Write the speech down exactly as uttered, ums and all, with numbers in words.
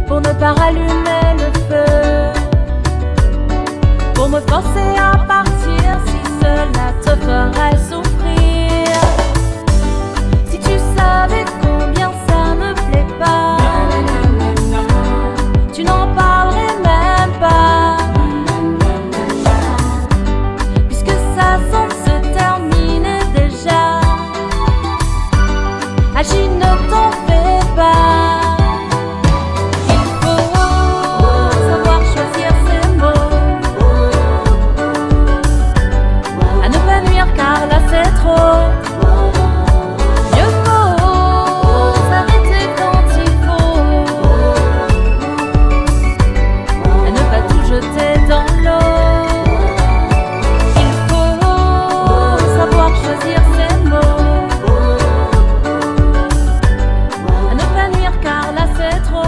pour ne pas rallumer le feu, pour me forcer à partir si cela te ferait souffrir.